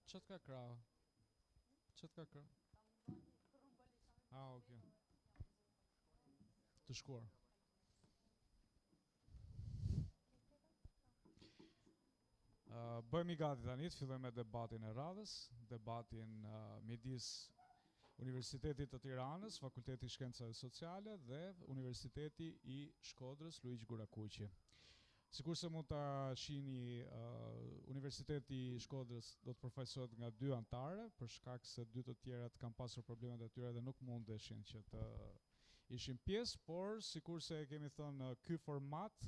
Ç'të ka krahu? Ç'të ka krahu? Ah, okay. Të shkuar. Uh, bëhemi gati tani të fillojmë me debatin e radhës, debatin uh, midis Universitetit të Tiranës, Fakulteti i Shkencave Sociale dhe Universiteti i Shkodrës Luigj Gurakuqi. Sikurse mund ta shihni, uh, Universiteti i Shkodrës do të përfaqësohet nga dy anëtare, për shkak se dy të tjerat kanë pasur problemet e tyre dhe nuk mundeshin që të ishin pjesë, por sikurse e kemi thënë, ky format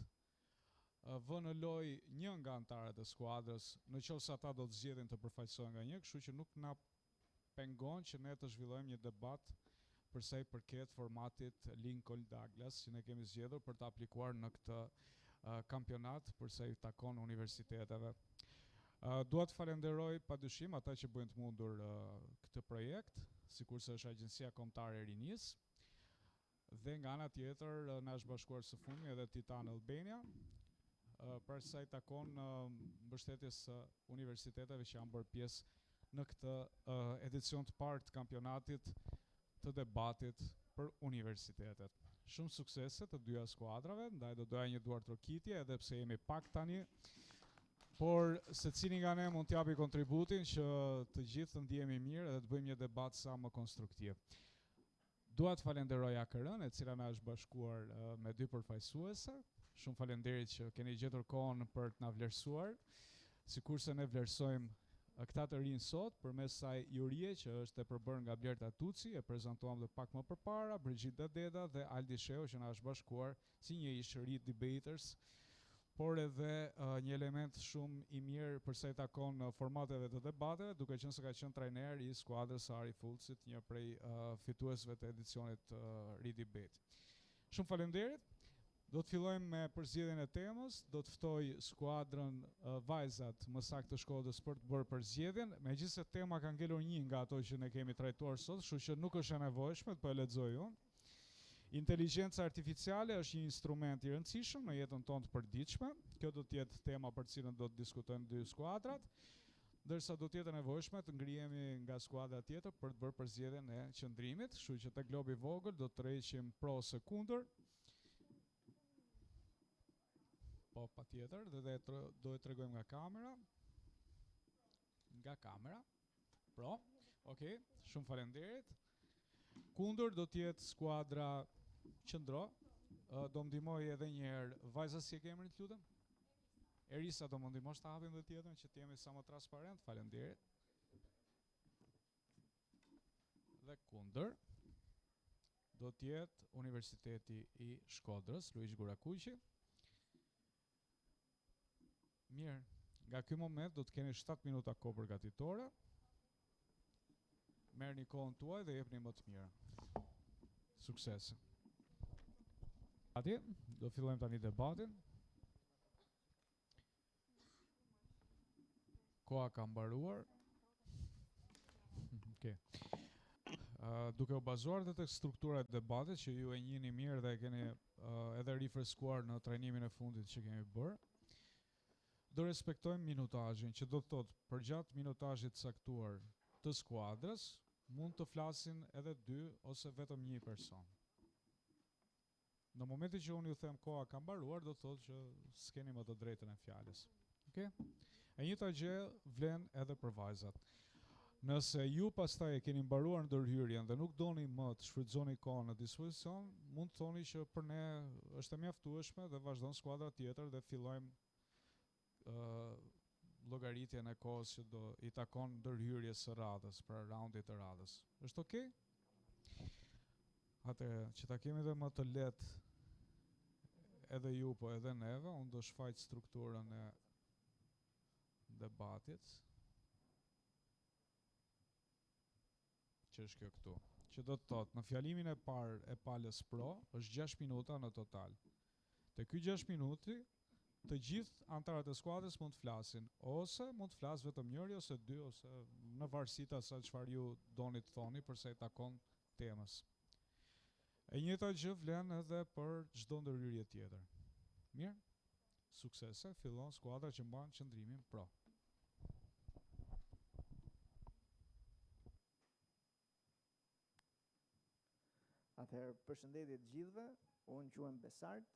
vë në lojë një nga anëtarët e skuadrës, në qoftë se ata do të zgjedhin të përfaqësohen nga një, kështu që nuk na pengon që ne të zhvillojmë një debat për sa i përket formatit Lincoln Douglas që ne kemi zgjedhur për të aplikuar në këtë kampionat për sa i takon universiteteve. Dua të falenderoj padyshim ata që bëjnë të mundur këtë projekt, sikurse është Agjencia Kombëtare e Rinisë, Dhe nga ana tjetër na është bashkuar së fundmi edhe Titan Albania, për sa i takon mbështetjes së universiteteve që janë bërë pjesë në këtë edicion të parë të kampionatit të debatit për universitetet. Shumë suksese të dyja skuadrave, ndaj do doja një duartrokitje edhe pse jemi pak tani, por secili nga ne mund të japi kontributin që të gjithë të ndihemi mirë edhe të bëjmë një debat sa më konstruktiv. Dua të falenderoj AKR-në, e cila na është bashkuar me dy përfaqësuese. Shumë faleminderit që keni gjetur kohën për të na vlerësuar. Sikurse ne vlerësojmë këta të rinj sot përmes kësaj jurie që është e përbërë nga Blerta Tuci, e prezantuam dhe pak më përpara, Brigida Deda dhe Aldi Shehu që na është bashkuar si një ish re-debaters, por edhe një element shumë i mirë për sa i takon formateve të debateve, duke qenë se ka qenë trajner i skuadrës së Ari Fulcit, një prej fituesve të edicionit re-debate. Shumë faleminderit. Do të fillojmë me përzgjedhjen e temës, do të ftoj skuadrën vajzat më saktë të Shkodrës për të bërë përzgjedhjen, megjithëse tema ka ngelur një nga ato që ne kemi trajtuar sot, kështu që nuk është e nevojshme, po e lexoj unë. Inteligjenca artificiale është një instrument i rëndësishëm në jetën tonë të përditshme. Kjo do të jetë tema për të cilën do të diskutojmë dy skuadrat, ndërsa do të jetë e nevojshme të ngrihemi nga skuadra tjetër për të bërë përzgjedhjen e qëndrimit, kështu që te globi i vogël do të tërheqim pro ose kundër. Po, patjetër, dhe dhe do e tregojmë nga kamera. Nga kamera. Pro. Ok, shumë faleminderit. Kundër do të jetë skuadra Qëndro. Do më ndihmoj edhe një herë. Vajza si e ke emrin, të lutem? Erisa, do më ndihmosh ta hapim dhe tjetrën që të jemi sa më transparent. Faleminderit. Dhe kundër do të jetë Universiteti i Shkodrës, Luigj Gurakuqi. Mirë, nga ky moment do të keni 7 minuta kohë përgatitore. Merrni kohën tuaj dhe jepni më të mirën. Suksese. Gati, do fillojmë tani debatin. Koha ka mbaruar. Okej. Uh, duke u bazuar dhe tek struktura e debatit që ju e njihni mirë dhe e keni uh, edhe rifreskuar në trajnimin e fundit që kemi bërë, do respektojmë minutazhin, që do të thotë përgjatë minutazhit të caktuar të skuadrës mund të flasin edhe dy ose vetëm një person. Në momentin që unë ju them koha ka mbaruar, do të thotë që s'keni më të drejtën e fjalës. Okej? E njëjta gjë vlen edhe për vajzat. Nëse ju pastaj e keni mbaruar ndërhyrjen dhe nuk doni më të shfrytëzoni kohën në dispozicion, mund të thoni që për ne është e mjaftueshme dhe vazhdon skuadra tjetër dhe fillojmë llogaritjen e kohës që do i takon ndërhyrjes së radhës, pra raundit të radhës. Është okay? Atëherë, që ta kemi dhe më të lehtë edhe ju po edhe neve, unë do shfaq strukturën e debatit. Që është kjo këtu. Që do të thotë, në fjalimin e parë e palës pro, është 6 minuta në total. Te ky 6 minuti, të gjithë anëtarët e skuadrës mund të flasin, ose mund të flasë vetëm njëri ose dy ose në varësi të asaj çfarë ju doni të thoni për sa i takon temës. E njëjta gjë vlen edhe për çdo ndërhyrje tjetër. Mirë? Suksese, fillon skuadra që mban qëndrimin pro. Atëherë, përshëndetje të gjithëve. Unë quhem Besart,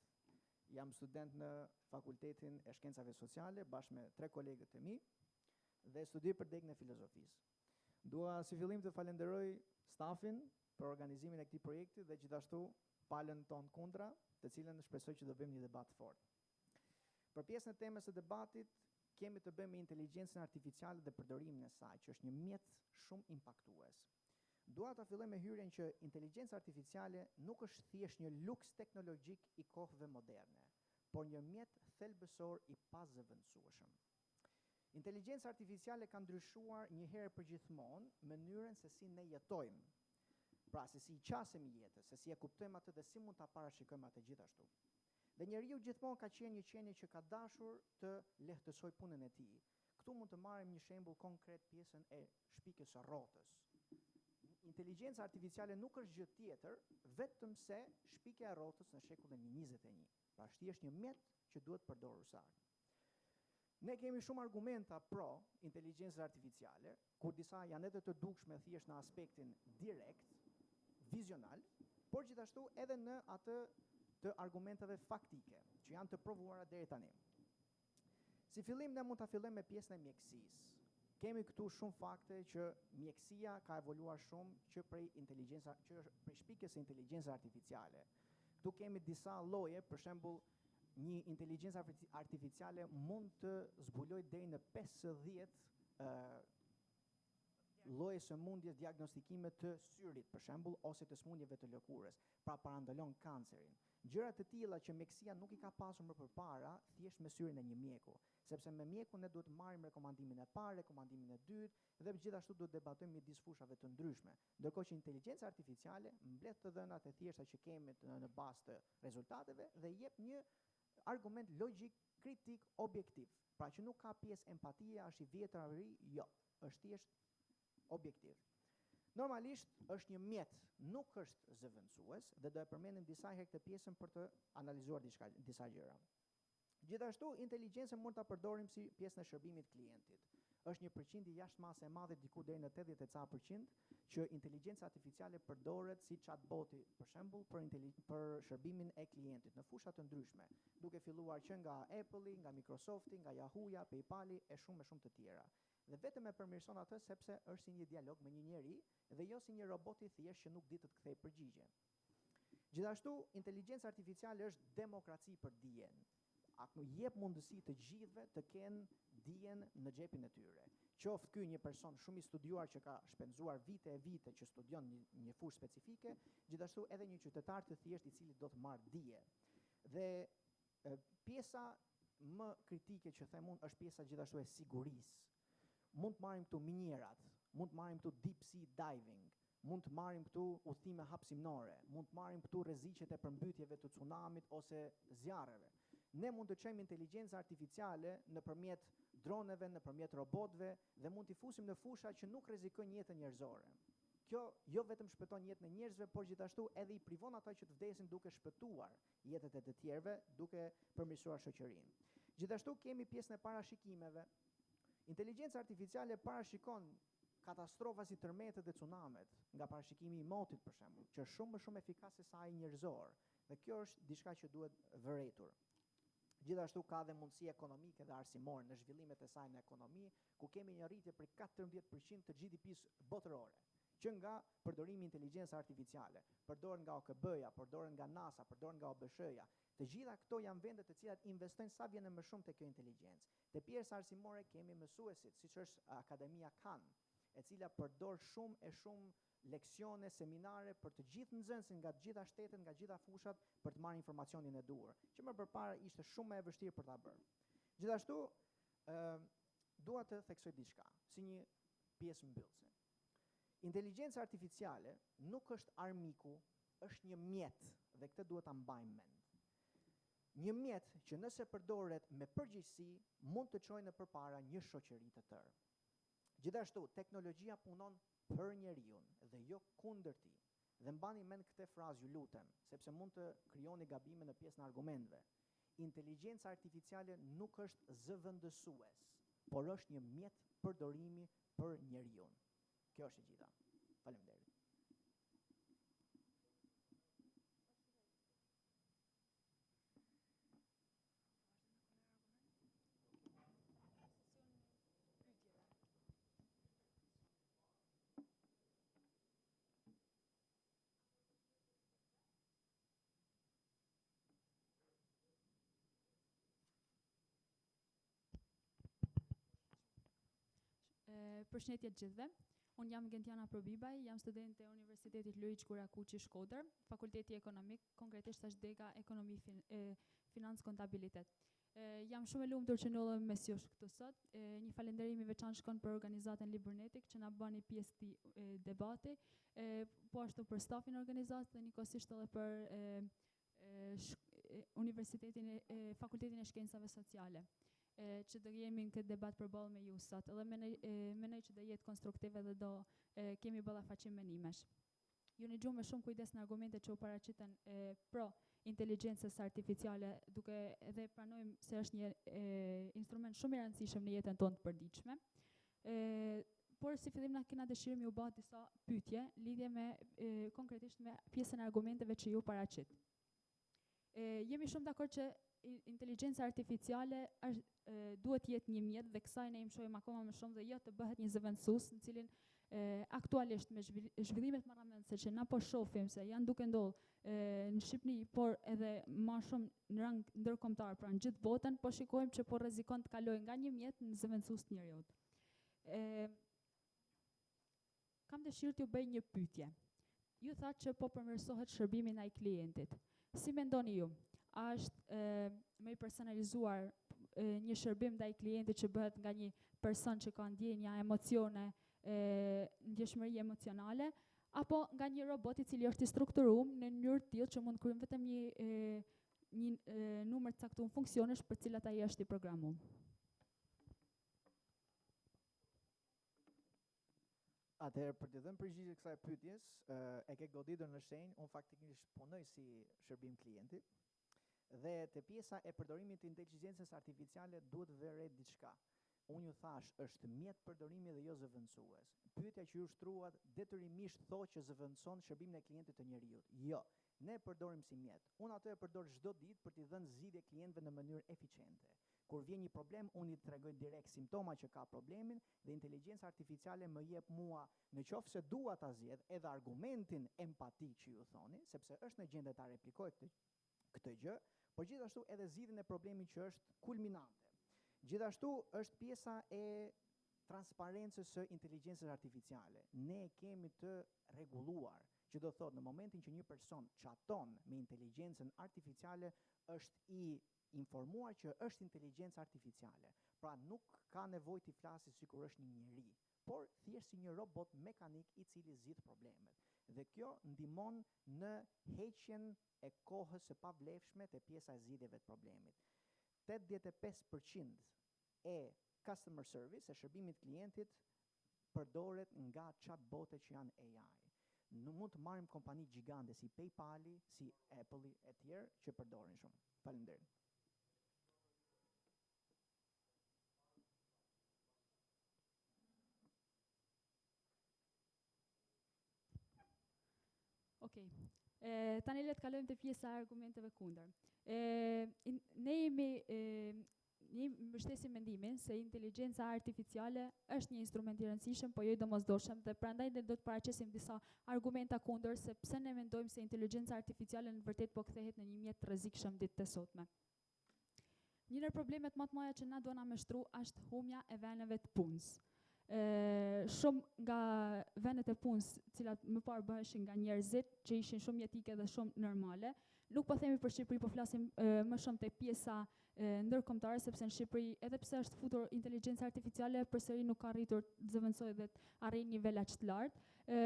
jam student në Fakultetin e Shkencave Sociale bashkë me tre kolegët e mi dhe studioj për degën e filozofisë. Dua si fillim të falenderoj stafin për organizimin e këtij projekti dhe gjithashtu palën tonë kundra, të cilën shpresoj që do bëjmë një debat të fortë. Për pjesën e temës së debatit, kemi të bëjmë me inteligjencën artificiale dhe përdorimin e saj, që është një mjet shumë impaktues. Dua ta filloj me hyrjen që inteligjenca artificiale nuk është thjesht një luks teknologjik i kohëve moderne, por një mjet thelbësor i pazëvendësueshëm. Inteligjenca artificiale ka ndryshuar një herë përgjithmonë mënyrën se si ne jetojmë. Pra, se si i qasemi jetës, se si e kuptojmë atë dhe si mund ta parashikojmë atë gjithashtu. Dhe njeriu gjithmonë ka qenë një qenie që ka dashur të lehtësojë punën e tij. Këtu mund të marrim një shembull konkret pjesën e shpikjes së rrotës. Inteligjenca artificiale nuk është gjë tjetër vetëm se shpikja e rrotës në shekullin 21. Pra është thjesht një mjet që duhet përdorur saktë. Ne kemi shumë argumenta pro inteligjencës artificiale, kur disa janë edhe të dukshme thjesht në aspektin direkt, vizional, por gjithashtu edhe në atë të argumenteve faktike, që janë të provuara deri tani. Si fillim ne mund ta fillojmë me pjesën e mjekësisë. Kemi këtu shumë fakte që mjekësia ka evoluar shumë që prej inteligjenca, që prej shpikjes së inteligjencës artificiale. Këtu kemi disa lloje, për shembull, një inteligjencë artificiale mund të zbulojë deri në 50 ë lloje sëmundje diagnostikime të syrit, për shembull, ose të sëmundjeve të lëkurës, pra parandalon kancerin. Gjëra të tilla që mjekësia nuk i ka pasur më përpara, thjesht me syrin e një mjeku, sepse me mjekun ne duhet të marrim rekomandimin e parë, rekomandimin e dytë dhe gjithashtu duhet debatojmë midis fushave të ndryshme. Ndërkohë që inteligjenca artificiale mbledh të dhënat e thjeshta që kemi të, në bazë të rezultateve dhe jep një argument logjik, kritik, objektiv. Pra që nuk ka pjesë empatie, është i vjetër apo i ri, jo, është thjesht objektiv. Normalisht është një mjet, nuk është zëvendësues dhe do e përmendim disa herë këtë pjesën për të analizuar diçka, disa gjëra. Gjithashtu, inteligjencën mund ta përdorim si pjesën e shërbimit klientit. Është një përqindje jashtë mase e madhe diku deri në 80 e ca përqind që inteligjenca artificiale përdoret si chatboti, për shembull, për për shërbimin e klientit në fusha të ndryshme, duke filluar që nga Apple-i, nga Microsofti, nga Yahoo-ja, PayPal-i e shumë e shumë të tjera. Dhe vetëm e përmirëson atë sepse është si një dialog me një njeri dhe jo si një robot i thjeshtë që nuk di të të kthejë përgjigje. Gjithashtu, inteligjenca artificiale është demokraci për dijen. A jep mundësi të gjithëve të kenë dijen në xhepin e tyre. Qoftë ky një person shumë i studiuar që ka shpenzuar vite e vite që studion një, një fushë specifike, gjithashtu edhe një qytetar të thjeshtë i cili do të marrë dije. Dhe e, pjesa më kritike që them unë është pjesa gjithashtu e sigurisë. Mund të marrim këtu minierat, mund të marrim këtu deep sea diving, mund të marrim këtu udhëtime hapësinore, mund të marrim këtu rreziqet e përmbytjeve të tsunamit ose zjarreve. Ne mund të çojmë inteligjencë artificiale nëpërmjet droneve, nëpërmjet robotëve dhe mund t'i fusim në fusha që nuk rrezikojnë jetën njerëzore. Kjo jo vetëm shpëton jetën e njerëzve, por gjithashtu edhe i privon ata që të vdesin duke shpëtuar jetët e të tjerëve, duke përmirësuar shoqërinë. Gjithashtu kemi pjesën e parashikimeve. Inteligjenca artificiale parashikon katastrofa si tërmetet dhe tsunamet, nga parashikimi i motit për shembull, që është shumë më shumë efikas se sa ai njerëzor. Dhe kjo është diçka që duhet vërejtur. Gjithashtu ka dhe mundësi ekonomike dhe arsimore në zhvillimet e saj në ekonomi, ku kemi një rritje për 14% të GDP-s botërore, që nga përdorimi i inteligjencës artificiale, përdoret nga OKB-ja, përdoret nga NASA, përdoret nga OBSH-ja. Të gjitha këto janë vende të cilat investojnë sa vjen e më shumë te kjo inteligjencë. Te pjesa arsimore kemi mësuesit, siç është Akademia Khan, e cila përdor shumë e shumë leksione, seminare për të gjithë nxënësit nga të gjitha shtetet, nga të gjitha fushat për të marrë informacionin e duhur, që më përpara ishte shumë më e vështirë për ta bërë. Gjithashtu, ë dua të theksoj diçka, si një pjesë mbyllëse. Inteligjenca artificiale nuk është armiku, është një mjet dhe këtë duhet ta mbajmë mend. Një mjet që nëse përdoret me përgjegjësi mund të çojë në përpara një shoqëri të tërë. Gjithashtu, teknologjia punon për njeriun dhe jo kundër tij. Dhe mbani mend këtë frazë ju lutem, sepse mund të krijoni gabime në pjesën e argumenteve. Inteligjenca artificiale nuk është zëvendësues, por është një mjet përdorimi për njeriun. Kjo është e gjitha. Faleminderit. Përshëndetje të gjithëve. Unë jam Gentiana Probibaj, jam studente e Universitetit Luigj Gurakuqi Shkodër, Fakulteti Ekonomik, konkretisht është dega Ekonomi fin, e, Financë Kontabilitet. E, jam shumë e lumtur që ndodhem mes jush këtu sot. E, një falënderim i veçantë shkon për organizatën Liburnetik që na bëni pjesë të këtij debati, e, po ashtu për stafin e organizatës dhe njëkohësisht edhe për e, e, sh, e, Universitetin e, e Fakultetin e Shkencave Sociale e, që do jemi në këtë debat përballë me ju sot. Edhe mendoj e, mendoj që do jetë konstruktiv edhe do e, kemi ballafaqim mendimesh. Ju nigju me shumë kujdes në argumentet që u paraqitën e, pro inteligjencës artificiale, duke edhe pranojmë se është një e, instrument shumë i rëndësishëm në jetën tonë të përditshme. E, por si fillim na kena dëshirë mi u bë disa pyetje lidhje me e, konkretisht me pjesën e argumenteve që ju paraqit. E, jemi shumë dakord që inteligjenca artificiale është e, duhet të jetë një mjet dhe kësaj ne i mëshojmë akoma më shumë dhe jo të bëhet një zëvendësues në cilin e, aktualisht me zhvillimet marramendëse që na po shohim se janë duke ndodhur në Shqipëri, por edhe më shumë në rang ndërkombëtar, pra në gjithë botën, po shikojmë që po rrezikon të kalojë nga një mjet në zëvendësues të njeriut. E, kam dëshirë t'ju bëj një pyetje. Ju thatë që po përmirësohet shërbimi ndaj klientit. Si mendoni ju? A është e, më i personalizuar e, një shërbim ndaj klientit që bëhet nga një person që ka ndjenja, emocione, e, ndjeshmëri emocionale, apo nga një robot i cili është i strukturuar në mënyrë të tillë që mund të kryejë vetëm një e, një e, numër të caktuar funksionesh për cilat ai është i programuar. Atëherë për t'i dhënë përgjigje kësaj pyetjes, e ke goditur në shenjë, unë faktikisht punoj si shërbim klienti. Dhe te pjesa e përdorimit të inteligjencës artificiale duhet të vë re diçka. Unë ju thash, është mjet përdorimi dhe jo zëvendësues. Pyetja që ju shtruat detyrimisht thotë që zëvendëson shërbimin e klientit të njeriut. Jo, ne e përdorim si mjet. Unë atë e përdor çdo ditë për t'i dhënë zgjidhje klientëve në mënyrë eficiente. Kur vjen një problem, unë i tregoj direkt simptoma që ka problemin dhe inteligjenca artificiale më jep mua, në qoftë se dua ta zgjedh, edhe argumentin empatik që ju thoni, sepse është në gjendje ta replikojë këtë këtë gjë, por gjithashtu edhe zgjidhjen e problemit që është kulminante. Gjithashtu është pjesa e transparencës së inteligjencës artificiale. Ne e kemi të rregulluar, që do thotë në momentin që një person chaton me inteligjencën artificiale është i informuar që është inteligjencë artificiale. Pra nuk ka nevojë t'i flasi sikur është një njeri, por thjesht si një robot mekanik i cili zgjidh problemet. Dhe kjo ndihmon në heqjen e kohës së pavlefshme te pjesa e zgjidhjeve të problemit. 85% e customer service, e shërbimit klientit, përdoret nga chatbote që janë AI. Nuk mund të marrim kompani gjigante si PayPali, si Apple-i e tjerë që përdorin shumë. Faleminderit. Okej. E, tani le të kalojmë te pjesa e argumenteve kundër. E, in, ne jemi e, ne mbështesim mendimin se inteligjenca artificiale është një instrument i rëndësishëm, po jo i domosdoshëm dhe prandaj ne do të paraqesim disa argumenta kundër se pse ne mendojmë se inteligjenca artificiale në vërtet po kthehet në një mjet të rrezikshëm ditët e sotme. Një ndër problemet më të mëdha që na dona me shtru është humja e vendeve të punës. E, shumë nga vendet e punës, cilat më parë bëheshin nga njerëzit, që ishin shumë jetike dhe shumë normale, nuk po themi për Shqipëri, po flasim e, më shumë te pjesa e, ndërkombëtare, sepse në Shqipëri, edhe pse është futur inteligjenca artificiale, përsëri nuk ka arritur të zëvendësojë dhe të arrijë nivel aq të lartë. E,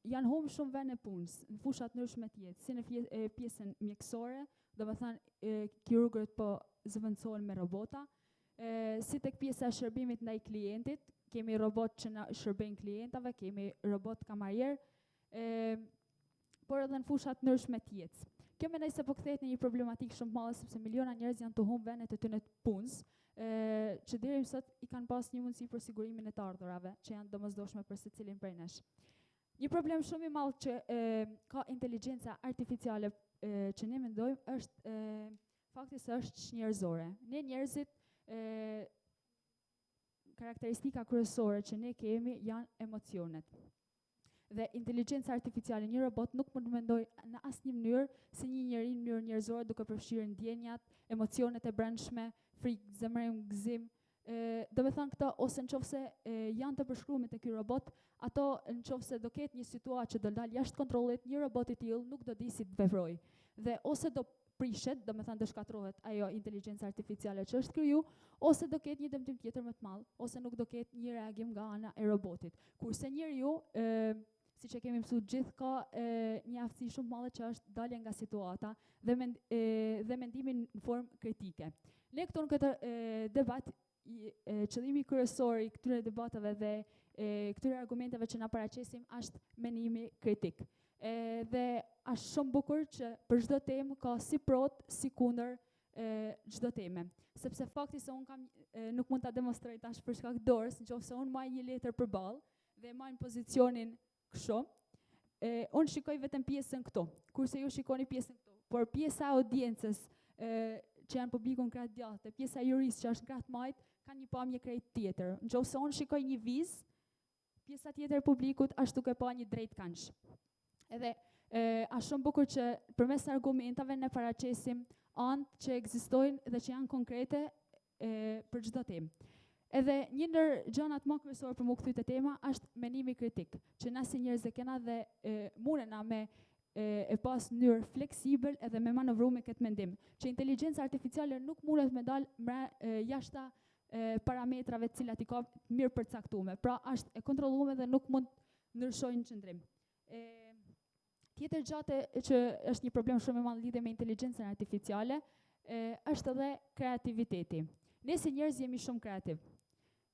janë humbë shumë vende punës në fusha të ndryshme të jetës, si në pjesën mjekësore, do të thënë kirurgët po zëvendësohen me robota, e, si tek pjesa e shërbimit ndaj klientit, kemi robot që na shërbejnë klientave, kemi robot kamarier, e, por edhe në fusha të ndryshme të jetës. Kjo mendoj se po kthehet në një problematikë shumë të madhe sepse miliona njerëz janë të humb vendet e tyre të punës, e, që deri më sot i kanë pas një mundësi për sigurimin e të ardhurave, që janë domosdoshme për secilin prej nesh. Një problem shumë i madh që e, ka inteligjenca artificiale e, që ne mendojmë është e, fakti se është çnjerëzore. Ne njerëzit e, karakteristika kryesore që ne kemi janë emocionet. Dhe inteligjenca artificiale, një robot nuk mund të mendojë në asnjë mënyrë si një njeri në mënyrë njerëzore duke përfshirë ndjenjat, emocionet e brendshme, frikë, zemërim, gëzim, Do me thënë këto, ose në qofë se janë të përshkrume te ky robot, ato në qofë se do ketë një situatë që do dalë jashtë kontrollit, një robot i tillë nuk do di si të veproj. Dhe ose do prishet, do me thënë do shkatrohet ajo inteligjenca artificiale që është kriju, ose do ketë një dëmtim tjetër më të madh, ose nuk do ketë një reagim nga ana e robotit. Kurse njeriu, e, siç e kemi mësuar gjithë, ka e, një aftësi shumë të madhe që është dalja nga situata dhe, mend, e, dhe mendimi në formë kritike. Ne këtu në këtë e, debat, i, e, qëllimi kryesor i këtyre debateve dhe e, këtyre argumenteve që na paraqesim është mendimi kritik. E, dhe është shumë bukur që për çdo temë ka si prot, si kundër çdo teme. Sepse fakti se unë kam e, nuk mund ta demonstroj tash për shkak dorës, nëse unë maj një letër përballë dhe e maj në pozicionin kështu, e, unë shikoj vetëm pjesën këtu, kurse ju shikoni pjesën këtu. Por pjesa e audiencës e, që janë publiku në krah djathtë, dhe pjesa e jurisë që është në krah të majtë, kanë një pamje krejt tjetër. Nëse unë shikoj një vizë, pjesa tjetër e publikut është duke pa një drejtkëndsh. Edhe e, është shumë bukur që përmes argumentave ne paraqesim anë që ekzistojnë dhe që janë konkrete e, për çdo temë. Edhe një ndër gjanat më kryesore për mu kthy te tema është mendimi kritik, që na si njerëz e kena dhe e, mundena me e, e pas në mënyrë fleksibël edhe me manovru me këtë mendim, që inteligjenca artificiale nuk mundet me dal mre, e, jashta e, parametrave të cilat i ka mirë përcaktume. Pra është e kontrollume dhe nuk mund ndryshojnë qëndrim. E, tjetër gjate që është një problem shumë i madh lidhje me inteligjencën artificiale, e, është edhe kreativiteti. Ne si njerëz jemi shumë kreativ.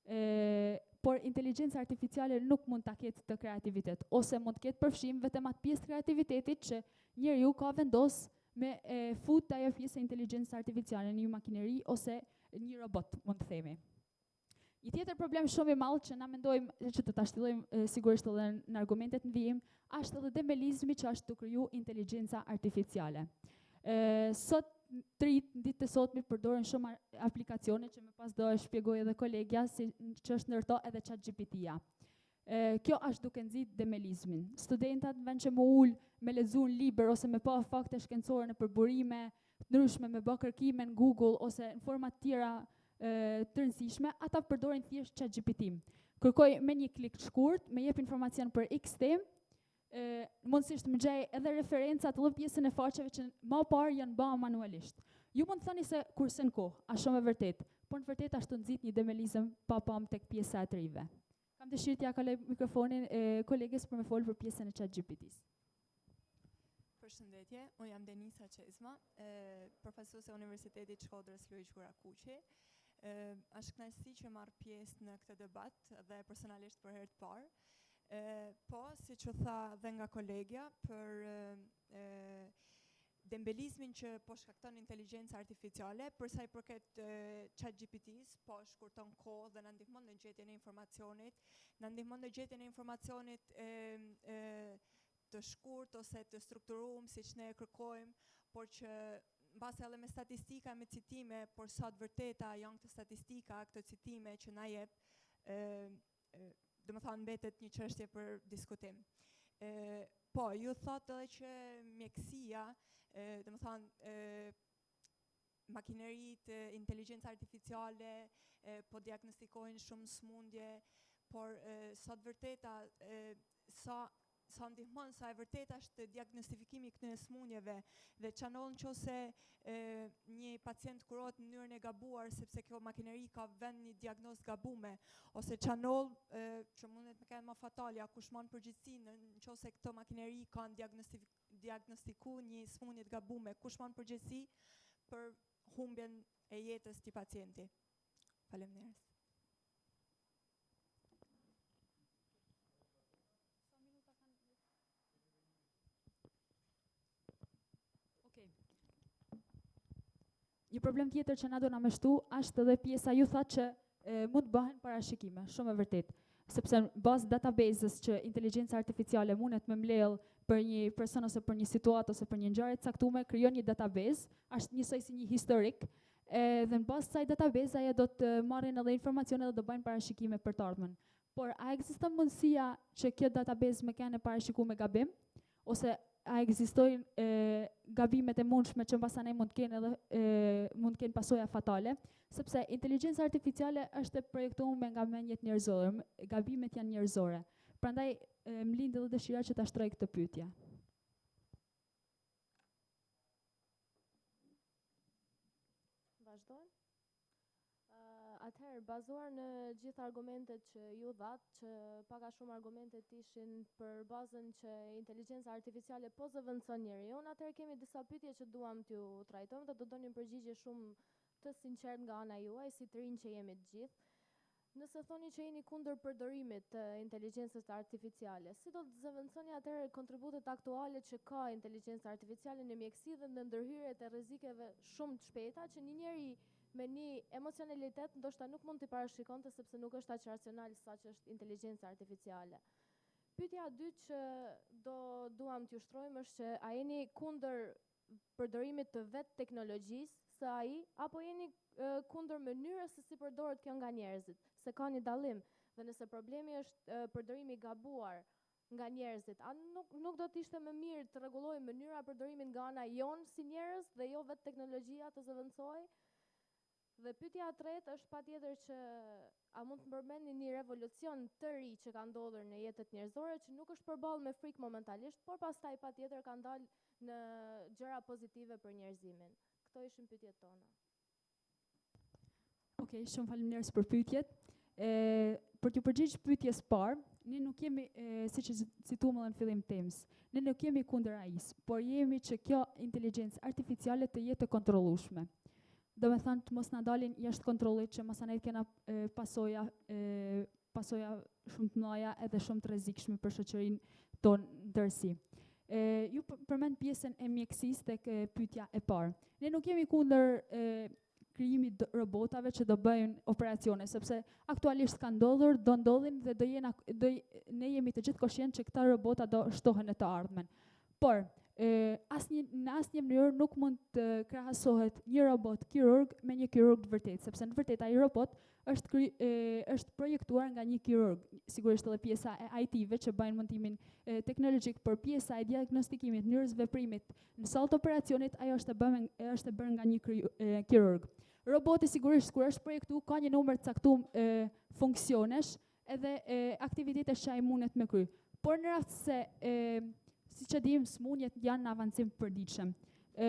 E, por inteligjenca artificiale nuk mund ta ketë të kreativitet ose mund të ketë përfshim vetëm atë pjesë të kreativitetit që njeriu ka vendos me e fut ajo pjesë e inteligjencës artificiale në një makineri ose një robot, mund të themi. Një tjetër problem shumë i madh që na mendojmë që do ta shtjellojmë sigurisht edhe në argumentet në vijim, është edhe dembelizmi që është tu kriju inteligjenca artificiale. Ë sot të rinjtë në ditë të sotme përdorin shumë aplikacione që më pas do e shpjegoj edhe kolegja si që është ndër to edhe ChatGPT-ja. E, kjo është duke nxit dembelizmin. Studentat në vend që më ul me lexu në libër ose me pa fakte shkencore në përburime të ndryshme, me bë kërkime në Google ose në forma të tjera e, të rëndësishme, ata përdorin thjesht ChatGPT. Kërkoj me një klik të shkurt, me jep informacion për X temë, e, mundësisht më gjej edhe referencat edhe pjesën e faqeve që më parë janë bë manualisht. Ju mund të thoni se kursen kohë, a shumë e vërtet, por në vërtet ashtu nxit një dembelizëm pa pam tek pjesa e të rinjve. Kam dëshirë t'ja kaloj mikrofonin e kolegës për me folë për pjesën e ChatGPT-s. Përshëndetje, unë jam Denisa Çezma, përfaqësuese e Universitetit Shkodrës Luigj Gurakuqi. Është kënaqësi që marr pjesë në këtë debat dhe personalisht për herë të parë. Po, siç u tha dhe nga kolegja, për e, dembelizmin që po shkakton inteligjenca artificiale, për sa i përket ChatGPT-s, po shkurton kohë dhe na ndihmon në gjetjen e informacionit, na ndihmon në gjetjen e informacionit e, e, të shkurt ose të strukturuar siç ne e kërkojmë, por që mbase edhe me statistika, me citime, por sa të vërteta janë këto statistika, këto citime që na jep, ë do më thonë mbetet një çështje për diskutim. E, po, ju thotë edhe që mjekësia, e, do më thonë, e, makineritë, inteligjenca artificiale, e, po diagnostikojnë shumë smundje, por e, sa të vërteta, e, sa sa ndihmon, sa e vërtet është diagnostifikimi i këtyre sëmundjeve dhe ç'a ndodh nëse e, një pacient kurohet në mënyrën e gabuar sepse kjo makineri ka vënë një diagnozë gabume ose ç'a ndodh që mundet me qenë më fatalja, kush mban përgjegjësinë nëse këto makineri kanë diagnostif, diagnostiku një sëmundje të gabume, kush mban përgjegjësi për humbjen e jetës të pacienti. Faleminderit. Okej. Një problem tjetër që na do na me shtu është edhe pjesa ju thatë që e, mund të bëhen parashikime, shumë e vërtet. Sepse në bazë database-ës që inteligjenca artificiale mundet me mbledh për një person ose për një situatë ose për një ngjarje të caktuar, krijon një database, është njësoj si një historik, edhe në bazë të kësaj database ajo do të marrin edhe informacione dhe do bëjnë parashikime për të ardhmen. Por a ekziston mundësia që kjo database me qenë e parashiku me gabim? Ose a ekzistojnë e, gabimet e mundshme që mbasanej mund të kenë edhe e, mund të kenë pasoja fatale, sepse inteligjenca artificiale është e projektuar nga mendjet njerëzore, gabimet janë njerëzore. Prandaj më lind edhe dëshira që ta shtroj këtë pyetje. Vazhdojmë. Atëherë, bazuar në gjithë argumentet që ju dhatë, që pak a shumë argumentet ishin për bazën që inteligjenca artificiale po zëvendëson njeriun, atëherë kemi disa pyetje që duam t'ju trajtojmë dhe do donim përgjigje shumë të sinqertë nga ana juaj, si të rinj që jemi të gjithë. Nëse thoni që jeni kundër përdorimit të inteligjencës artificiale, si do të zëvendësoni atëherë kontributet aktuale që ka inteligjenca artificiale në mjekësi dhe në ndërhyrjet e rrezikeve shumë të shpejta që një njeri me një emocionalitet ndoshta nuk mund t'i parashikonte sepse nuk është aq racional sa që është inteligjenca artificiale. Pyetja e dytë që do duam t'ju shtrojmë është që a jeni kundër përdorimit të vetë teknologjisë së AI apo jeni kundër mënyrës se si përdoret kjo nga njerëzit, se ka një dallim dhe nëse problemi është përdorimi i gabuar nga njerëzit, a nuk nuk do të ishte më mirë të rregullojë mënyra e përdorimit nga ana jonë si njerëz dhe jo vetë teknologjia të zëvendësohej? Dhe pyetja e tretë është patjetër që a mund të përmendni një revolucion të ri që ka ndodhur në jetët njerëzore që nuk është përballë me frikë momentalisht, por pastaj patjetër ka dalë në gjëra pozitive për njerëzimin. Këto ishin pyetjet tona. Okej, okay, shumë faleminderit për pyetjet. E, për t'ju përgjigj pyetjes parë, ne nuk jemi, e, siç e cituam edhe në fillim të temës, ne nuk jemi kundër AI-s, por jemi që kjo inteligjencë artificiale të jetë e kontrollueshme. Do me thënë të mos na dalin jashtë kontrollit që masanej të kena e, pasoja, e, pasoja shumë të mëdha edhe shumë të rrezikshme për shoqërinë tonë në tërësi. E, ju përmend pjesën e mjekësisë tek pyetja e parë. Ne nuk jemi kundër e, krijimit të robotave që do bëjnë operacione, sepse aktualisht ka ndodhur, do ndodhin dhe do jena, do, ne jemi të gjithë koshient që këta robota do shtohen në të ardhmen. Por, e, asnjë, në asnjë mënyrë nuk mund të krahasohet një robot kirurg me një kirurg të vërtetë, sepse në të vërtetë ai robot është kry, e, është projektuar nga një kirurg. Sigurisht edhe pjesa e IT-ve që bëjnë montimin e, teknologjik, por pjesa e diagnostikimit, mënyrës veprimit në sallë të operacionit, ajo është e bërë është e bërë nga një kry, e, kirurg. Roboti sigurisht kur është projektu ka një numër të caktuar e, funksionesh edhe e, aktivitetesh që ai mundet me kry. Por në rast se e, siç e dim, smunjet janë në avancim të përditshëm. E,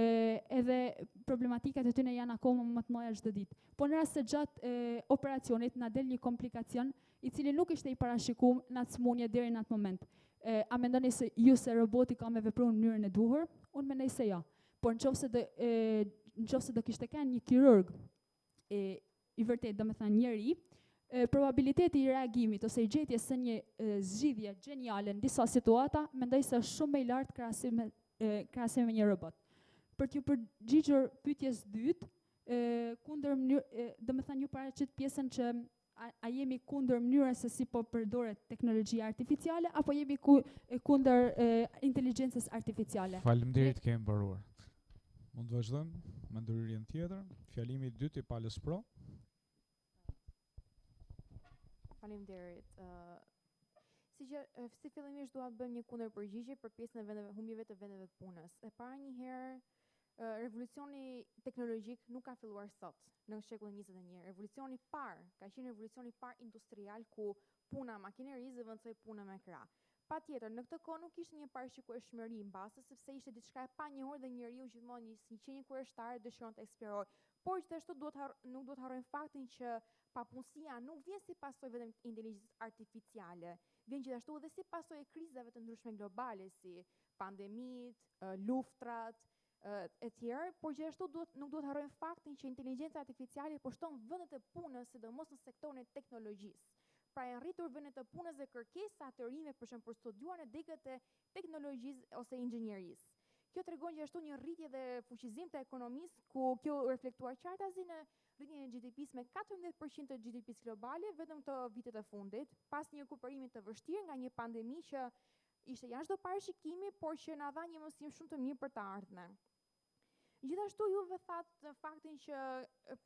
edhe problematikat e tyre janë akoma më të mëdha çdo ditë. Po në rast se gjatë e, operacionit na del një komplikacion i cili nuk ishte i parashikuar në atë smunje deri në atë moment. E, a mendoni se ju se roboti ka me vepru në mënyrën e duhur? Unë mendoj se jo. Por në qoftë se do e, në qoftë se do kishte qenë një kirurg e, i vërtet, do me thënë njeri, e, probabiliteti i reagimit ose i gjetjes së një e, zgjidhje gjeniale në disa situata, mendoj se është shumë më i lartë krahasim me e, krahasim me një robot. Për t'ju përgjigjur pyetjes dytë, e, kundër mënyrë, e, do me thënë ju paraqit pjesën që a, a jemi kundër mënyrës se si po përdoret teknologjia artificiale apo jemi ku, e, kundër e, inteligjencës artificiale. Faleminderit, kemi mbaruar. Mund të vazhdojmë me ndërhyrjen tjetër. Fjalimi i dytë i palës pro. Faleminderit. Uh, si gjë, si fillimisht dua të bëjmë një kundërpërgjigje për pjesën e vendeve humbjeve të vendeve të punës. E para një herë revolucioni teknologjik nuk ka filluar sot, në shekullin 21. Revolucioni i parë ka qenë revolucioni i parë industrial ku puna e makinerisë zëvendësoi punën me krah. Patjetër, në këtë kohë nuk ishte një parashikueshmëri mbase sepse ishte diçka e panjohur dhe njeriu gjithmonë një si qenie kureshtare dëshiron të eksplorojë. Por gjithashtu duhet har nuk duhet harrojmë faktin që papunësia nuk vjen si pasojë vetëm inteligjencës artificiale, vjen gjithashtu edhe si pasojë e krizave të ndryshme globale si pandemitë, luftrat, e tjerë, por gjithashtu duhet nuk duhet harrojmë faktin që inteligjenca artificiale po shton vendet e punës, sidomos në sektorin e teknologjisë. Pra janë rritur vendet e punës dhe kërkesa të rinjve për shembull për studiuar në degët e teknologjisë ose inxhinierisë. Kjo tregon gjithashtu një rritje dhe fuqizim të ekonomisë, ku kjo u reflektua qartazi në rritjen e GDP-së me 14% të GDP-së globale vetëm këto vitet e fundit, pas një rikuperimi të vështirë nga një pandemi që ishte jashtë çdo parashikimi, por që na dha një mësim shumë të mirë për të ardhmen. Gjithashtu juve thatë në faktin që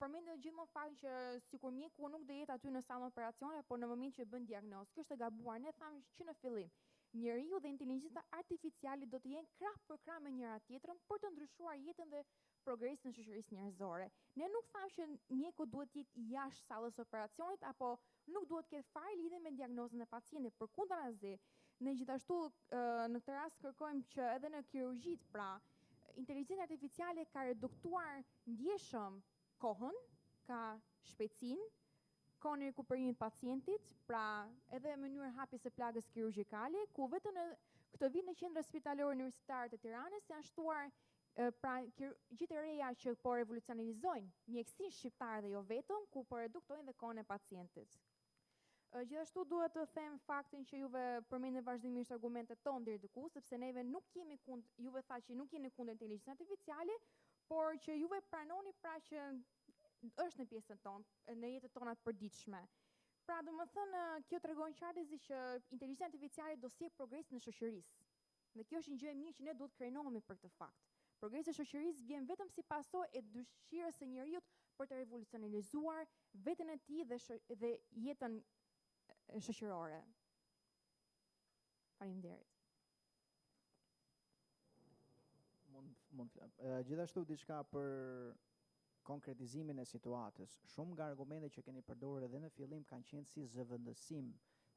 përmendët gjithmonë faktin që sikur mjeku nuk do jetë aty në sallën operacione, por në moment që bën diagnozë. Kjo është e gabuar. Ne thamë që në fillim. Njeriu dhe inteligjenca artificiale do të jenë krah për krah me njëra tjetrën për të ndryshuar jetën dhe progresin e shoqërisë njerëzore. Ne nuk thamë që mjeku duhet të jetë jashtë sallës së operacionit apo nuk duhet të ketë fare lidhje me diagnozën e pacientit, përkundrazi. Ne gjithashtu në këtë rast kërkojmë që edhe në kirurgjitë, pra, inteligjenca artificiale ka reduktuar ndjeshëm kohën, ka shpejtësinë, kohën e rikuperimit të pacientit, pra edhe mënyrën e hapjes së plagës kirurgjikale, ku vetëm në këtë vit në Qendrën Spitalore Universitare të Tiranës janë shtuar pra kirurgjitë e reja që po revolucionalizojnë mjekësinë shqiptare dhe jo vetëm, ku po reduktojnë dhe kohën e pacientit. Gjithashtu duhet të them faktin që juve përmendët vazhdimisht argumentet tonë deri diku, sepse neve nuk jemi kund, juve tha që nuk jeni kundër inteligjencës artificiale, por që juve pranoni pra që është në pjesën tonë, në jetët tona të përditshme. Pra, domethënë, kjo tregon qartësisht që inteligjenca artificiale do sjellë progresin e shoqërisë. Dhe kjo është një gjë e mirë që ne duhet krenohemi për këtë fakt. Progresi i shoqërisë vjen vetëm si pasojë e dëshirës së njeriut për të revolucionalizuar veten e tij dhe dhe jetën shoqërore. Faleminderit. Mund mund gjithashtu diçka për konkretizimin e situatës. Shumë nga argumentet që keni përdorur edhe në fillim kanë qenë si zëvendësim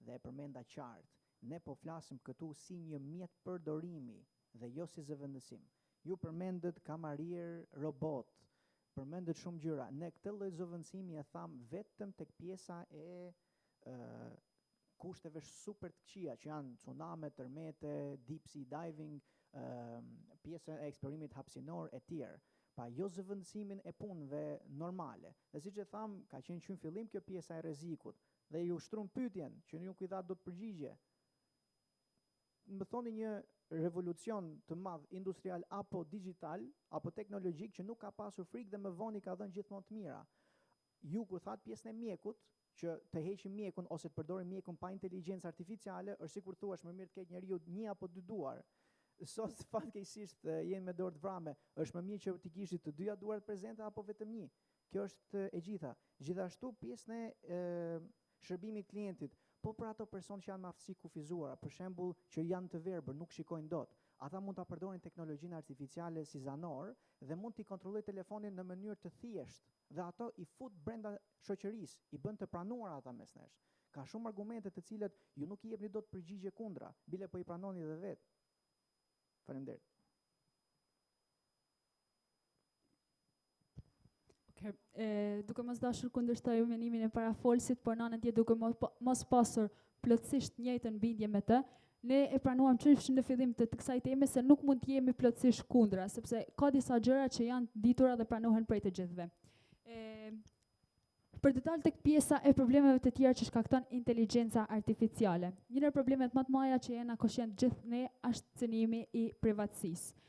dhe e përmenda qartë. Ne po flasim këtu si një mjet përdorimi dhe jo si zëvendësim. Ju përmendët kamarier robot, përmendët shumë gjëra. Ne këtë lloj zëvendësimi e thamë vetëm tek pjesa e ë kushteve super të këqija që janë tsuname, tërmete, deep sea diving, pjesa e eksplorimit hapësinor e tjerë. Pa jo zëvendësimin e punëve normale. Dhe siç e thamë, ka qenë që në fillim kjo pjesa e rrezikut. Dhe ju shtrum pyetjen që nuk i dha dot përgjigje. Më thoni një revolucion të madh industrial apo digital apo teknologjik që nuk ka pasur frikë dhe më vonë i ka dhënë gjithmonë të mira. Ju kur thatë pjesën e mjekut, që të heqim mjekun ose të përdorim mjekun pa inteligjencë artificiale, është sikur thuash më mirë të ketë njeriu një apo dy duar. Sot fatkeqësisht jemi me dorë të vrame, është më mirë që t'i kishit të dyja duart prezente apo vetëm një. Kjo është e gjitha. Gjithashtu pjesën e shërbimit klientit, po për ato person që janë me aftësi kufizuara, për shembull që janë të verbër, nuk shikojnë dot, ata mund ta përdorin teknologjinë artificiale si zanor dhe mund t'i kontrollojë telefonin në mënyrë të thjeshtë dhe ato i fut brenda shoqërisë, i bën të pranuara ata mes nesh. Ka shumë argumente të cilët ju nuk i jepni dot përgjigje kundra, bile po i pranoni edhe vetë. Faleminderit. Okay. E, duke mos dashur kundërshtoj mendimin e parafolësit, por në anën tjetër duke mos, mos pasur plotësisht njëjtën bindje me të, ne e pranuam qysh në fillim të, të kësaj teme se nuk mund të jemi plotësisht kundra, sepse ka disa gjëra që janë ditura dhe pranohen prej të gjithëve. E, për të dalë tek pjesa e problemeve të tjera që shkakton inteligjenca artificiale. Një ndër problemet më të mëdha që jena koshient gjithë ne është cënimi i privatësisë.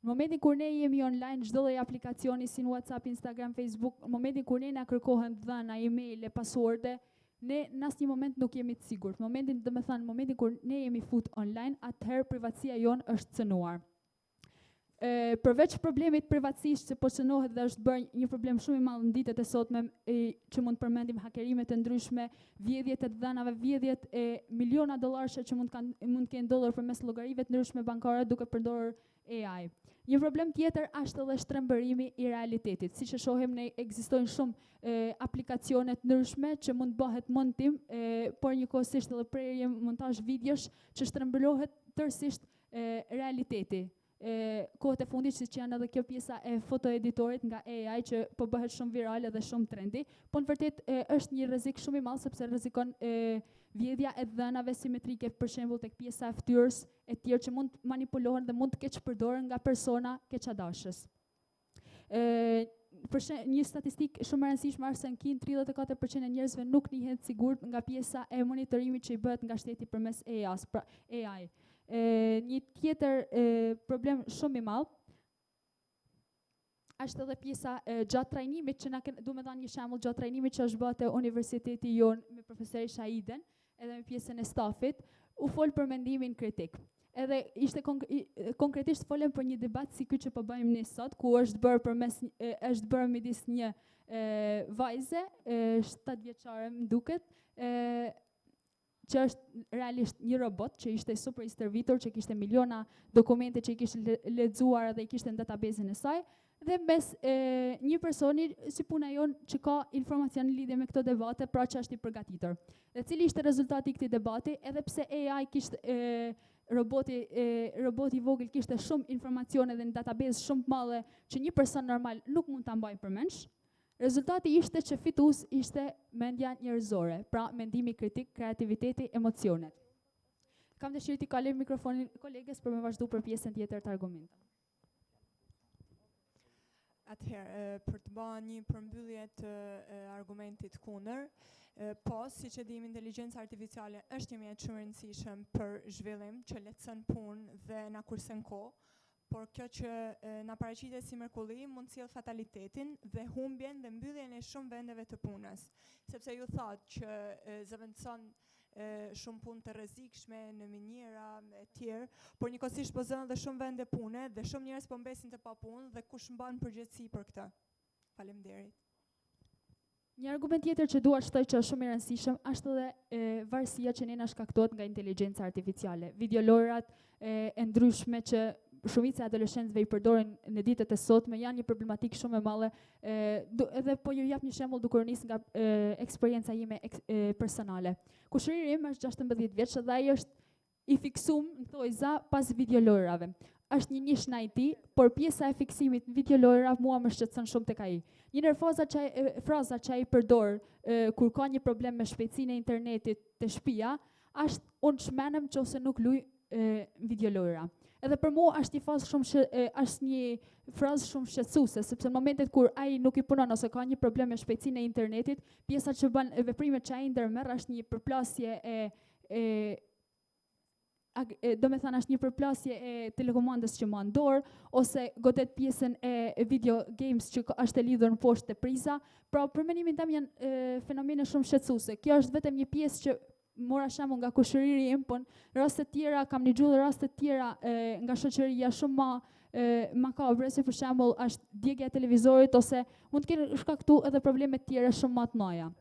Në momentin kur ne jemi online, çdo lloj aplikacioni si në WhatsApp, Instagram, Facebook, në momentin kur ne na kërkohen dhëna, emaile, passworde, ne në asnjë moment nuk jemi të sigurt. Në momentin, do të thënë, në momentin kur ne jemi fut online, atëherë privatësia jonë është cënuar. E, përveç problemit privatësisë që po cënohet dhe është bërë një problem shumë i madh në ditët e sotme e, që mund të përmendim hakerimet e ndryshme, vjedhjet e të dhënave, vjedhjet e miliona dollarësh që mund kanë mund të kenë ndodhur përmes llogarive të ndryshme bankare duke përdorur AI. Një problem tjetër është edhe shtrembërimi i realitetit. Siç e shohim ne ekzistojnë shumë e, aplikacione të ndryshme që mund të bëhet montim, e, por njëkohësisht edhe prerje montazh videosh që shtrembërohet tërësisht e, realiteti. E, kohët e fundit siç janë edhe kjo pjesa e fotoeditorit nga AI që po bëhet shumë virale dhe shumë trendy, po në vërtet e, është një rrezik shumë i madh sepse rrezikon e, vjedhja e dhënave simetrike për shembull tek pjesa e fytyrës e tjerë që mund të manipulohen dhe mund të keqpërdoren nga persona keqadashës. Ë për shë, një statistikë shumë e rëndësishme është se në Kinë 34% e njerëzve nuk ndihen të sigurt nga pjesa e monitorimit që i bëhet nga shteti përmes AI-s, pra AI. Ë një tjetër e, problem shumë i madh është edhe pjesa e, gjatë trajnimit që na ken, du me dhanë një shembull gjatë trajnimit që është bërë te universiteti jonë me profesori Shaiden, edhe me pjesën e stafit, u fol për mendimin kritik. Edhe ishte konk konkretisht folëm për një debat si ky që po bëjmë ne sot, ku është bërë përmes e, është bërë midis një e, vajze, e, 7 vjeçare më duket, e, që është realisht një robot që ishte super i stërvitur, që kishte miliona dokumente që i kishte lexuar dhe i kishte në database-in e saj, dhe mes e, një personi si puna jonë që ka informacion në lidhje me këto debate, pra që është i përgatitur. Dhe cili ishte rezultati i këtij debati, edhe pse AI kishte e, roboti e, roboti i vogël kishte shumë informacione dhe në database shumë të madhe që një person normal nuk mund ta mbajë përmendsh, Rezultati ishte që fitues ishte mendja njerëzore, pra mendimi kritik, kreativiteti, emocionet. Kam dëshirë t'i kaloj mikrofonin kolegës për me vazhdu për pjesën tjetër të argumentave. Atëherë, për të ba një përmbyllje të argumentit kundër, po, siç e dim, inteligjenca artificiale është një mjet shumë i rëndësishëm për zhvillim, që lehtëson punë dhe na kursen kohë, por kjo që na paraqitet si mrekulli mund të sjellë fatalitetin dhe humbjen dhe mbylljen e shumë vendeve të punës, sepse ju thatë që zëvendëson shumë punë të rrezikshme në miniera e tjerë, por njëkohësisht po zënë dhe shumë vende pune dhe shumë njerëz po mbesin të papunë dhe kush mban përgjegjësi për këtë. Faleminderit. Një argument tjetër që dua të shtoj që është shumë i rëndësishëm është edhe e, varësia që ne na shkaktohet nga inteligjenca artificiale. Videolojrat e, e ndryshme që shumica e adoleshentëve i përdorin në ditët e sotme janë një problematikë shumë e madhe. E, du, edhe po ju jap një shembull duke u nis nga e, eksperienca ime eks, e, personale. Kushëriri im është 16 vjeç dhe ai është i fiksum në thojza pas videolojrave. Është një nish në IT, por pjesa e fiksimit në videolojra mua më shqetëson shumë tek ai. Një ndër faza që ai, fraza që ai përdor e, kur ka një problem me shpejtësinë e internetit te shtëpia, është unë çmenem nëse nuk luj e, videolojra. Edhe për mua është një fazë shumë shë, e, është një frazë shumë shqetësuese, sepse në momentet kur ai nuk i punon ose ka një problem me shpejtësinë e internetit, pjesa që bën veprimet që ai ndërmerr është një përplasje e e do me thënë është një përplasje e telekomandës që ma në dorë, ose godet pjesën e video games që është e lidhur në poshtë të priza. Pra, për mendimin tim janë e, fenomene shumë shqetësuese. Kjo është vetëm një pjesë që mora shembull nga kushëriri im, po në raste tjera kam një gjuhë raste tjera e, nga shoqëria shumë ma e, makabre, si për shembull është djegia e televizorit ose mund të kenë shkaktu edhe probleme tjera shumë më të mëdha.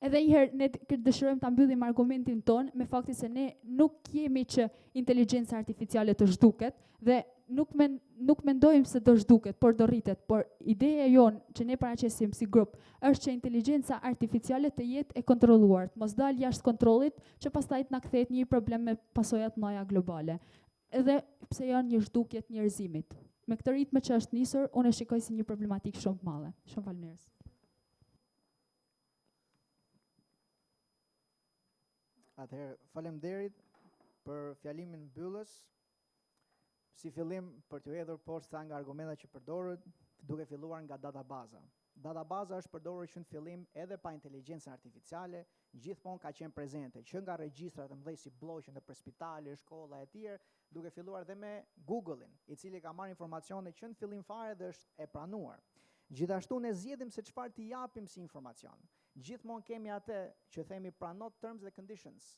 Edhe një herë ne dëshirojmë ta mbyllim argumentin ton me faktin se ne nuk jemi që inteligjenca artificiale të zhduket dhe nuk men, nuk mendojmë se do zhduket, por do rritet, por ideja jonë që ne paraqesim si grup është që inteligjenca artificiale të jetë e kontrolluar, të mos dalë jashtë kontrollit, që pastaj të na kthehet një problem me pasoja të mëdha globale. Edhe pse janë një zhdukje të njerëzimit. Me këtë ritme që është nisur, unë e shikoj si një problematikë shumë të madhe. Shumë faleminderit. Atëherë, faleminderit për fjalimin mbyllës. Si fillim për t'ju hedhur poshtë ca nga argumentat që përdorët, duke filluar nga databaza. Databaza është përdorur që në fillim edhe pa inteligjencën artificiale, gjithmonë ka qenë prezente, që nga regjistrat e mëdhenj si blloqe nëpër spitale, shkolla e tjerë, duke filluar dhe me Google-in, i cili ka marrë informacione që në fillim fare dhe është e pranuar. Gjithashtu ne zgjedhim se çfarë t'i japim si informacion. Gjithmonë kemi atë që themi prano terms dhe conditions.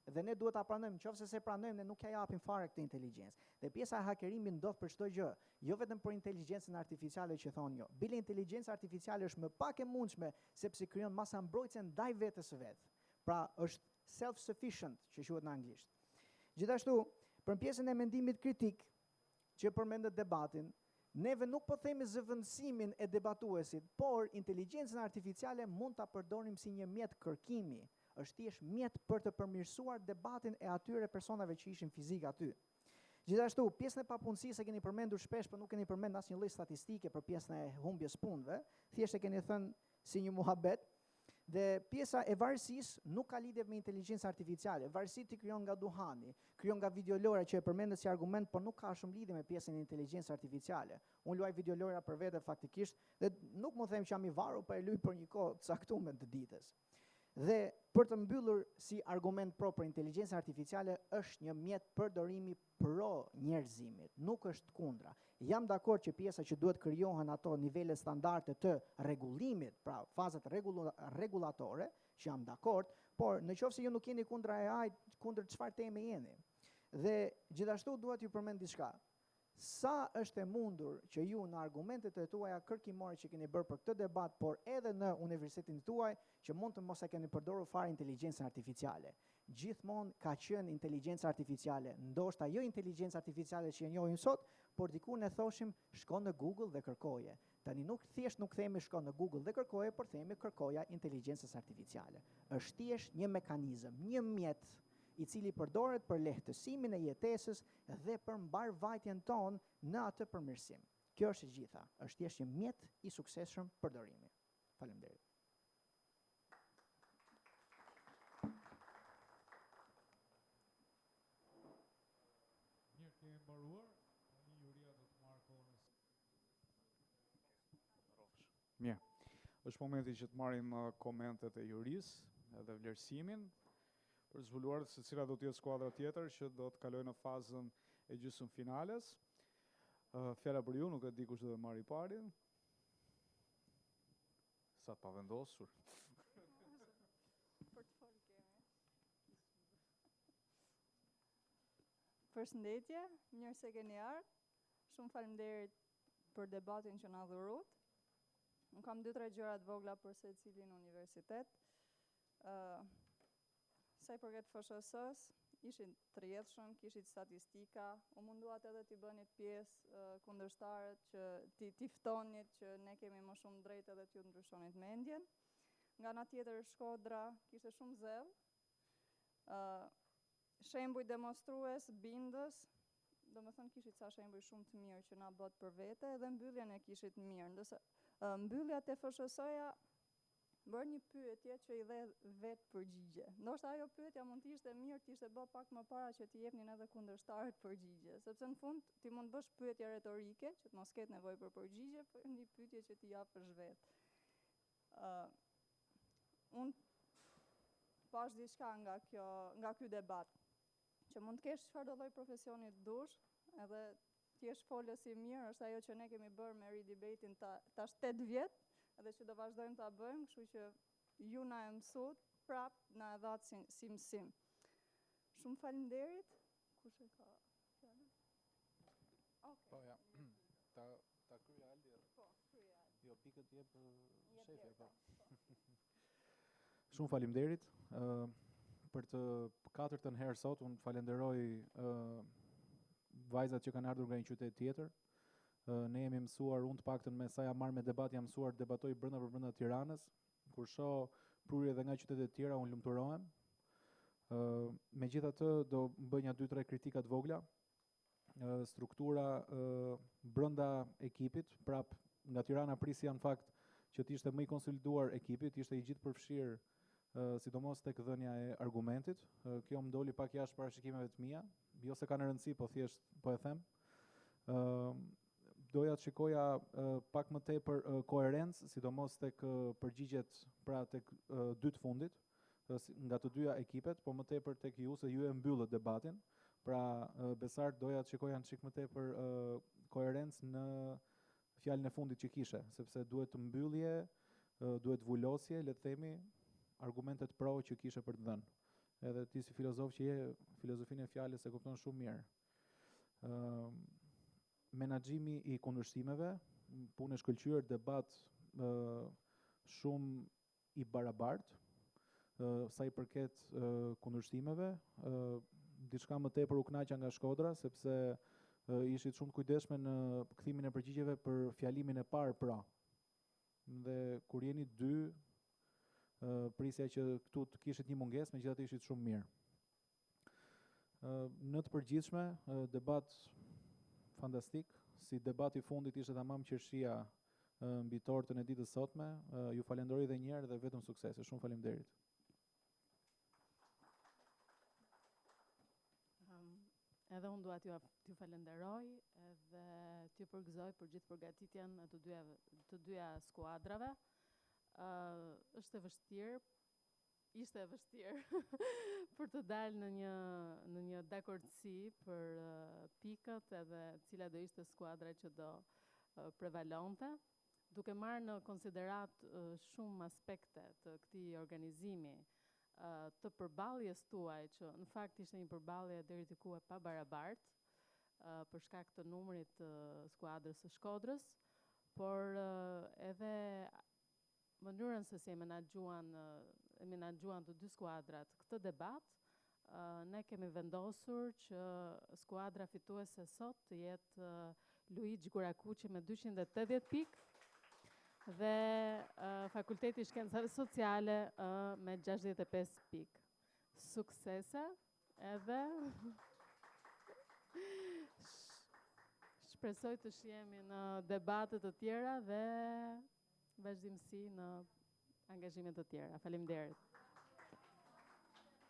Dhe ne duhet ta pranojmë, nëse se pranojmë ne nuk ja japim fare këtë inteligjencë. Dhe pjesa e hakerimit ndodh për çdo gjë, jo vetëm për inteligjencën artificiale që thonë jo. Bile inteligjenca artificiale është më pak e mundshme sepse krijon masa mbrojtëse ndaj vetes së vet. Pra është self-sufficient, që quhet në anglisht. Gjithashtu, për pjesën e mendimit kritik, që përmendet debatin, neve nuk po themi zëvendësimin e debatuesit, por inteligjencën artificiale mund ta përdorim si një mjet kërkimi. Është thjesht mjet për të përmirësuar debatin e atyre personave që ishin fizik aty. Gjithashtu, pjesën e papunësisë e keni përmendur shpesh, por nuk keni përmendur asnjë lloj statistike për pjesën e humbjes punëve. Thjesht e keni thënë si një muhabet. Dhe pjesa e varësisë nuk ka lidhje me inteligjencën artificiale. Varësi ti krijon nga duhani, krijon nga videolojra që e përmendet si argument, por nuk ka shumë lidhje me pjesën e inteligjencës artificiale. Unë luaj videolojra për vete faktikisht dhe nuk mund them që jam i varur, po e luaj për një kohë të caktuar të ditës. Dhe për të mbyllur si argument pro për inteligjencën artificiale është një mjet përdorimi pro njerëzimit, nuk është kundra. Jam dakord që pjesa që duhet krijohen ato nivele standarde të rregullimit, pra fazat rregullatore, që jam dakord, por në qoftë se ju nuk jeni kundra AI, kundër çfarë teme jeni? Dhe gjithashtu dua t'ju përmend diçka. Sa është e mundur që ju në argumentet e tuaja kërkimore që keni bërë për këtë debat, por edhe në universitetin tuaj, që mund të mos e keni përdorur fare inteligjencën artificiale. Gjithmonë ka qenë inteligjenca artificiale, ndoshta jo inteligjenca artificiale që e njohim sot, por diku ne thoshim shko në Google dhe kërkoje. Tani nuk thjesht nuk themi shko në Google dhe kërkoje, por themi kërkoja inteligjencës artificiale. Është thjesht një mekanizëm, një mjet i cili përdoret për lehtësimin e jetesës dhe për mbarëvajtjen tonë në atë përmirësim. Kjo është e gjitha. Është thjesht një mjet i suksesshëm përdorimi. Faleminderit. Mirë, kemi mbaruar. Tani juria do të marrë kohën e Mirë. Është momenti që të marrim uh, komentet e jurisë edhe vlerësimin për të zbuluar se cila do të jetë skuadra tjetër që do të kalojë në fazën e gjysmëfinales. Uh, fjala për ju, nuk e di kush do të marrë i pari. Sa të pavendosur. Për të folë kemi. Përshëndetje, mirë se keni ardhur. Shumë faleminderit për debatin që na dhuruat. Unë kam 2-3 gjëra të vogla për secilin universitet. Ë uh, sa i përket FSHS-s, ishin të rrjedhshëm, kishit statistika, u munduat edhe t'i bënit pjesë uh, kundërshtarët që t'i, t'i ftonit që ne kemi më shumë drejtë edhe t'ju ndryshonit mendjen. Nga ana tjetër Shkodra kishte shumë zell. Ë uh, shembuj demonstrues, bindës, domethënë kishit ca shembuj shumë të mirë që na bëtë për vete edhe mbylljen e kishit mirë. Ndërsa mbyllja te FSHS-ja bërë një pyetje që i dhe vetë përgjigje. Ndoshta ajo pyetja mund të ishte mirë të ishte bë pak më para që t'i jepnin edhe kundërshtarët përgjigje, sepse në fund ti mund të bësh pyetje retorike që të mos ketë nevojë për përgjigje, por një pyetje që t'i japësh vetë. Ë uh, unë pash diçka nga kjo, nga ky debat, që mund të kesh çfarëdo lloj profesioni të dush, edhe të jesh folës i mirë, është ajo që ne kemi bërë me redebate-in ta, tash 8 vjet, edhe që do vazhdojmë ta bëjmë, kështu që ju na e mësuat, prap na e dhatë si, si mësim. Shumë faleminderit. Kush e ka fjalën? Okay. Po ja. Ta ta kryej Aldi. Po, kryej Aldi. Jo, pikët jep shefja, po. po. Shumë faleminderit. Ë për të katërtën herë sot unë falenderoj ë vajzat që kanë ardhur nga një qytet tjetër. Ë ne jemi mësuar, unë të paktën me sa jam marrë me debat, jam mësuar të debatoj brenda për brenda Tiranës. Kur shoh prurje edhe nga qytete të tjera, unë lumturohem. Ë megjithatë do bëj nja 2-3 kritika të vogla. struktura brenda ekipit, prap nga Tirana prisja në fakt që të ishte më i konsoliduar ekipi, të ishte i gjithëpërfshirë sidomos tek dhënia e argumentit. Kjo më doli pak jashtë parashikimeve të mia, jo se kanë rëndësi, po thjesht po e them. Ë doja të shikoja pak më tepër koherencë, sidomos tek përgjigjet, pra tek dy të fundit, nga të dyja ekipet, po më tepër tek ju se ju e mbyllët debatin. Pra Besart doja të shikoja një çik më tepër koherencë në fjalën e fundit që kishe, sepse duhet të mbyllje, duhet të vulosje, le të themi, argumentet pro që kishe për të dhënë. Edhe ti si filozof që je, filozofinë e fjalës e kupton shumë mirë. Ë menaxhimi i kundërshtimeve, punë e shkëlqyer, debat ë shumë i barabartë sa i përket kundërshtimeve. Diçka më tepër u kënaqa nga Shkodra sepse ishit shumë të kujdesshme në kthimin e përgjigjeve për fjalimin e parë pro. Dhe kur jeni dy, prisja që këtu të kishit një mungesë, megjithatë ishit shumë mirë. Në të përgjithshme, debat fantastik, si debat i fundit ishte tamam qershia mbi tortën e ditës sotme. Ju falenderoj edhe një herë dhe vetëm suksese. Shumë faleminderit. Edhe unë dua t'ju t'ju falenderoj edhe t'ju përgëzoj për gjithë përgatitjen e të dyja të dyja skuadrave. Ë uh, është e vështirë, Ishte e vështirë për të dalë në një në një dakordësi për pikët edhe cila do ishte skuadra që do prevalonte, duke marrë në konsideratë shumë aspekte të këtij organizimi, të përballjes tuaj që në fakt ishte një përballje deri diku e pabarabartë. për shkak të numrit të skuadrës së Shkodrës, por edhe mënyrën se si e menaxhuan e menaxhuan të dy skuadrat këtë debat, ne kemi vendosur që skuadra fituese sot të jetë Luigj Gurakuqi me 280 pikë dhe Fakulteti i Shkencave Sociale me 65 pikë. Suksese edhe shpresoj të shihemi në debate të tjera dhe vazhdimësi në angazhime të tjera. Faleminderit.